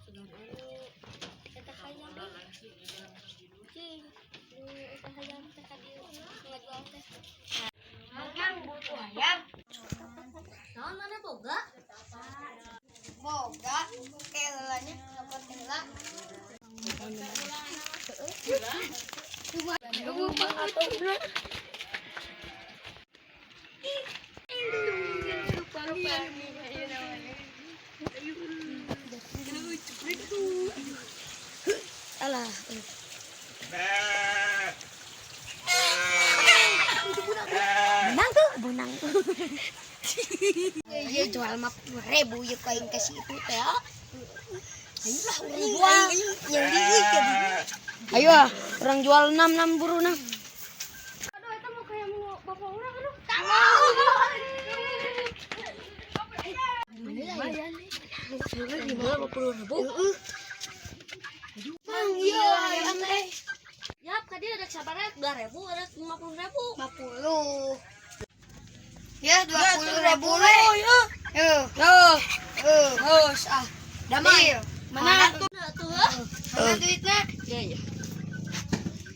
Sugan anu eta hayam ih. Cing, nu eta hayam teh ka dieu ngajual teh. Mang, butuh hayam. Naon, mana boga? Boga, kelanya dapat heula. Alah. Benang tuh, benang. Iya, jual 50.000 ya kain kasih itu teh. Ayolah, orang jual yang di. Ayo ah, orang jual 6 6 buru nah. Aduh, eta mau kayak mau bapak orang, aduh. Lumayan nih. 50.000. Mang, iya hayam teh. Yap, tadi ada sabarnya 2.000, ada 50.000. 50. Ya, 20.000 we. Ya. Yo, Yo, yo. terus ah. Damai. Mana tuh? Tuh. Ah. Mana duitnya? Iya, iya.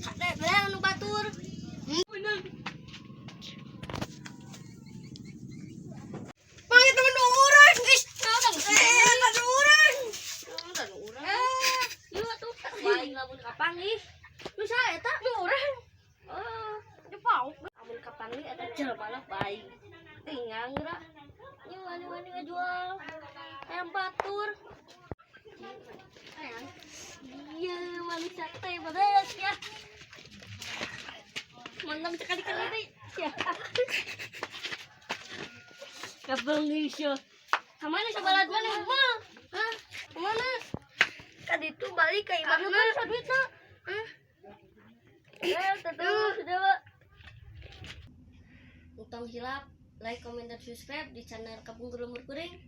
Kade belah anu batur. Bener. Mang, itu mah urang, guys. Nah, Eh, mah urang. udah urang. Yuk atuh, baing lamun kapanggih. Nu saha eta? Nu urang. Oh, di pauk. Lamun kapanggih eta jelema baing. Tinggal geura. Ieu wani-wani ngajual ayam batur. Iya, manusia teh beres ya. Menang sekali-kali deh. Ya. Kapanggih sia. Kamana sabalad mana? Mah. Hah? Kemana? Tadi itu balik ke Kamu imahna. kan duitna. Hah? Eh, tentu sudah, Pak. Utang hilap, like, comment, dan subscribe di channel Kampung Lembur Kuring.